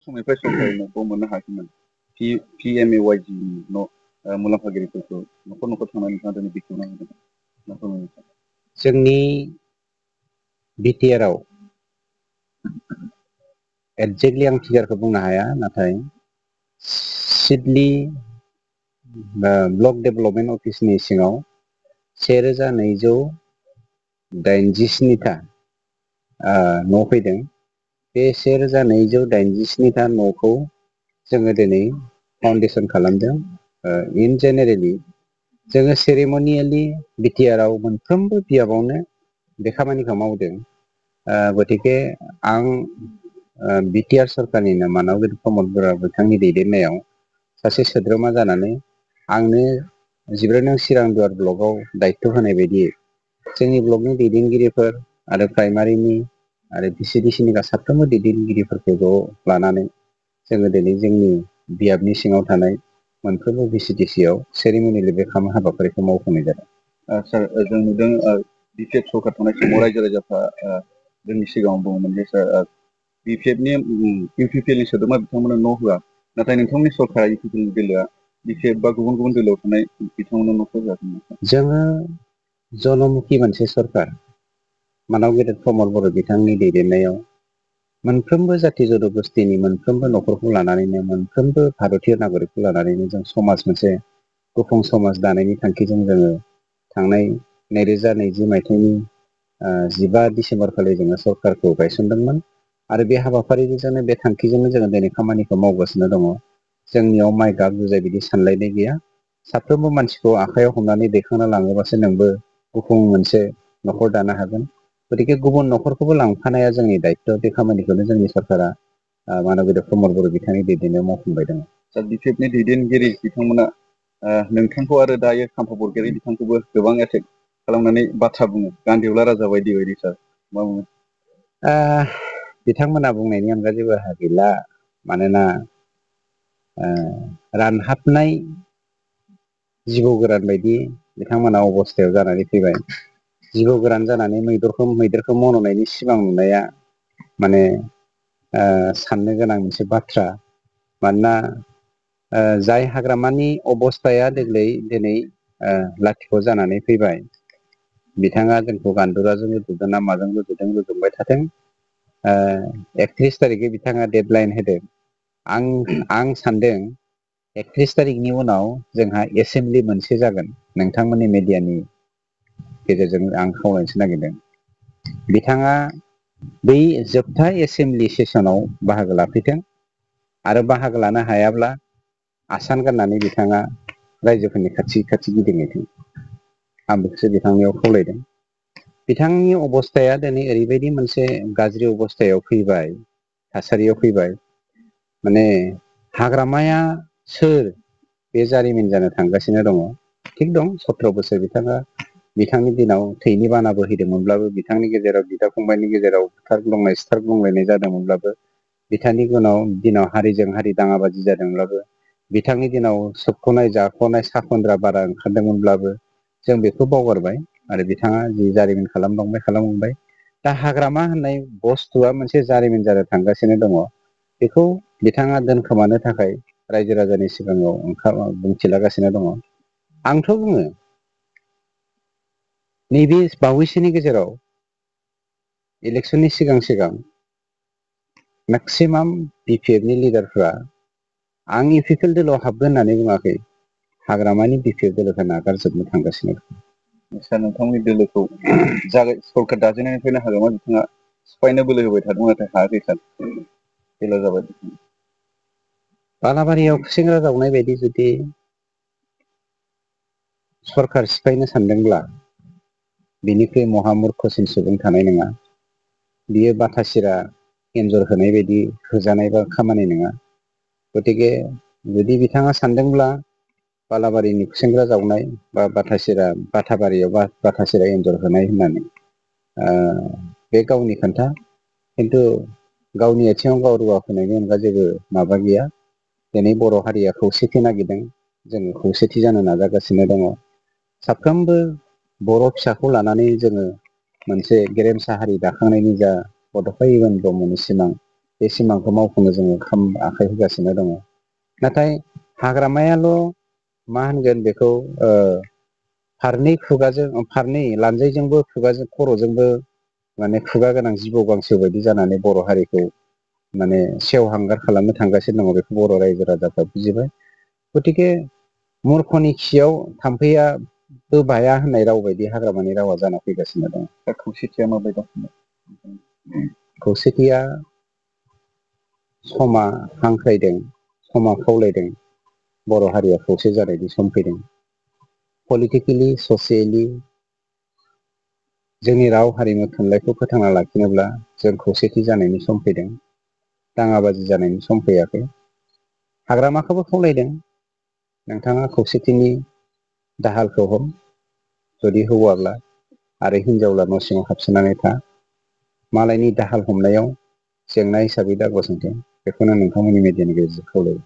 समनिफ्राय सरकारि न'खौ मोननो हायाखैमोन PMAYG न' मुलाम्फागिरिफोरखौ न'खर न'खर थांनानै नोंथाङा दिनै बेखेवना होदों। जोंनि बिटिआर आव एक्जेक्टलि आं फिगारखौ बुंनो हाया, नाथाय सिडली ब्लक डेभेलपमेन्ट अफिसनि सिङाव 1287 न' फैदों। बे 1287 न'खौ जोङो दिनै फाउन्डेसन खालामदों। इन जेनेरेलि जोङो सेरेमनियेलि बिटिआर आव मोनफ्रोमबो बियाबावनो बे खामानिखौ मावदों। गतिके आं बिटिआर सरकारनिनो मानबिर प्रमद बर' बिथांनि दैदेननायाव सासे सोद्रोमा जानानै आंनो 14 नं सिरांदुवार ब्लकआव दायथ' होनाय बायदियै जोंनि ब्लकनि दैदेनगिरिफोर आरो प्राइमारिनि आरो भिसिडिसिनि साफ्रोमबो दैदेनगिरिफोरखौ ज' लानानै जोङो दिनै जोंनि बियाबनि सिङाव थानाय मोनफ्रोमबो भिसिडिसिआव सेरेमनियेलि बे हाबाफारिखौ मावफुंनाय जादों। सार जों नुदों बिपिएफ सरकार थानाय समाव रायजो राजाफ्रा जोंनि सिगाङाव बुङोमोन जे सार बिपिएफनि इउपिपिएलनि सोद्रोमा बिथांमोननो न' होआ, नाथाय नोंथांमोननि सरकारा इउपिपिएलनि बेलाया बिपिएफ बा गुबुन गुबुन दोलोआव थानाय बिथांमोननो न'खौ होआखैमोन। जोङो जनमुखि मोनसे सरकार मानब गेदेर प्रमद बर' बिथांनि दैदेननायाव मोनफ्रोमबो जाथि जन'गोष्ठीनि मोनफ्रोमबो न'खरखौ लानानैनो मोनफ्रोमबो भारतीय नागरिकखौ लानानैनो जों समाज मोनसे गुफुं समाज दानायनि थांखिजों जोङो थांनाय 2020 मायथाइनि 15 डिसेम्बर खालि जोङो सरकारखौ गायसनदोंमोन आरो बे हाबाफारिजोंनो बे थांखिजोंनो जोङो दिनै खामानिखौ मावगासिनो दङ। जोंनियाव माइ गाब जुजाय बिदि सानलायनाय गैया। साफ्रोमबो मानसिखौ आखायाव हमनानै दैखांना लाङोबासो नोंबो गुफुं मोनसे न'खर दानो हागोन। गतिके गुबुन न'खरखौबो लांफानाया जोंनि दायथ'। बे खामानिखौनो जोंनि सरकारा मानब गेदेर प्रमद बर' बिथांनि दैदेननायाव मावफुंबाय दङ। दा बिपिएफनि दैदेनगिरि बिथांमोना नोंथांखौ आरो दायो खाम्फा बरगयारि बिथांखौबो गोबां एटेक खालामनानै बाथ्रा बुङो, गान्दुला राजा बायदि बायदि। सार मा बुङो? बिथांमोना बुंनायनि अनगा जेबो राहा गैला। मानोना रानहाबनाय जिबौ गोरान बायदि बिथांमोना अबस्थायाव जानानै फैबाय। जिबौ गोरान जानानै मैदेरखौ मन'नायनि सिमां नुनाया माने साननो गोनां मोनसे बाथ्रा। मानोना जाय हाग्रामानि अबस्थाया देग्लाय दिनै लाथिख' जानानै फैबाय, बिथाङा जोंखौ गान्दुराजों रुजुदों ना माजों रुजुदों रुजुबाय थाथों। 31 थारिखै बिथाङा डेडलाइन होदों। आं सानदों 31 थारिखनि उनाव जोंहा एसेमब्लि मोनसे जागोन। नोंथांमोननि मेडियानि गेजेरजों आं खावलायनो नागिरदों, बिथाङा बै जोबथा एसेमब्लि सेसनाव बाहागो लाफैथों आरो बाहागो लानो हायाब्ला आसान गाननानै बिथाङा रायजोफोरनि खाथि खाथि गिदिंहैथों। आं बेखौसो बिथांनियाव खावलायदों। बिथांनि अबस्थाया दिनै ओरैबायदि मोनसे गाज्रि अबस्थायाव फैबाय, थासारियाव फैबाय, माने हाग्रामाया सोर बे जारिमिन जानो थांगासिनो दङ। थिग दं, 17 बोसोर बिथांनि दिनाव थैनि बाना बोहैदोंमोनब्लाबो, बिथांनि गेजेराव बिदा फंबायनि गेजेराव बुथारग्लुंनाय सिथारग्लुंलायनाय जादोंमोनब्लाबो, बिथांनि दिनाव हारिजों हारि दाङाबाजि जादोंब्लाबो, बिथांनि दिनाव सोबख'नाय जाख'नाय साखन्द्रा बारा ओंखारदोंमोनब्लाबो जों बेखौ बावगारबाय आरो बिथाङा जि जारिमिन खालामलांबाय। दा हाग्रामा होननाय बुस्थुआ मोनसे जारिमिन जानो थांगासिनो दङ। बेखौ बिथाङा दोनखोमानो थाखाय रायजो राजानि सिगाङाव बुंथिलागासिनो दङ। आंथ' बुङो, नैबे बावैसोनि गेजेराव इलेक्सननि सिगां सिगां मेक्सिमाम बिपिएफनि लिडारफ्रा आं इउपिपिएल दोलोआव हाबगोन होननानै बुङाखै, हाग्रामानि बिपिएफ दोलोखौ नागारजोबनो थांगासिनो दं। सार नोंथांमोननि दोलोखौ सरकार दाजेननायनिफ्रायनो हाग्रामा बिथाङा सिफायनो बोलो होबाय थादों, नाथाय हायाखै सार। फेलार जाबाय। बालाबारियाव खुसेंग्रा जावनाय बायदि जुदि सरकार सिफायनो सानदोंब्ला बिनिख्रुइ महामुर्खसिन सुबुं थानाय नङा। बियो बाथा सिरा एन्जर होनाय बायदि होजानाय बा खामानि नङा। गतिके जुदि बिथाङा सानदोंब्ला बालाबारिनि खुसेंग्रा जावनाय बा बाथाबारियाव बाथा सिरा एन्जर होनाय होननानै बे गावनि खोन्था, खिन्थु गावनि आथिङाव गाव रुवा होनायनि अनगा जेबो माबा गैया। दिनै बर' हारिया खौसेथि नागिरदों, जोङो खौसेथि जानो नाजागासिनो दङ। साफ्रोमबो बर' फिसाखौ लानानै जोङो मोनसे गेरेमसा हारि दाखांनायनि जा बड'फा इउएन ब्रह्मनि सिमां, बे सिमांखौ मावफुंनो जोङो आखाइ होगासिनो दङ। नाथाय हाग्रामायाल' मा होनगोन बेखौ फारनै लानजायजोंबो खुगाजों खर'जोंबो माने खुगा गोनां जिबौ गांसो बायदि जानानै बर' हारिखौ माने सेवहांगार खालामनो थांगासिनो दङ। बेखौ बर' रायजो राजाफ्रा बुजिबाय। गथिखे मुर्खनि खियाव थाम्फैयाबो बाया होननाय राव बायदि हाग्रामानि रावा जाना फैगासिनो दं। दा खौसेथिया माबायदि? खौसेथिया समा हांख्रायदों, समा खावलायदों, बर' हारिया खौसे जानायनि सम फैदों। पलिटिकेलि, ससियेलि जोंनि राव हारिमु थुनलाइखौ फोथांना लाखिनोब्ला जों खौसेथि जानायनि सम फैदों। दाङाबाजि जानायनि सम फैयाखै। हाग्रामाखौबो खावलायदों, नोंथाङा खौसेथिनि दाहालखौ हर, जुदि हौवाब्ला आरो हिनजावब्ला न' सिङाव हाबसोनानै था। मालायनि दाहाल हमनायाव जेंना हिसाबै दा गसंथों। बेखौनो नोंथांमोननि मिडियानि गेजेरजों खावलायो।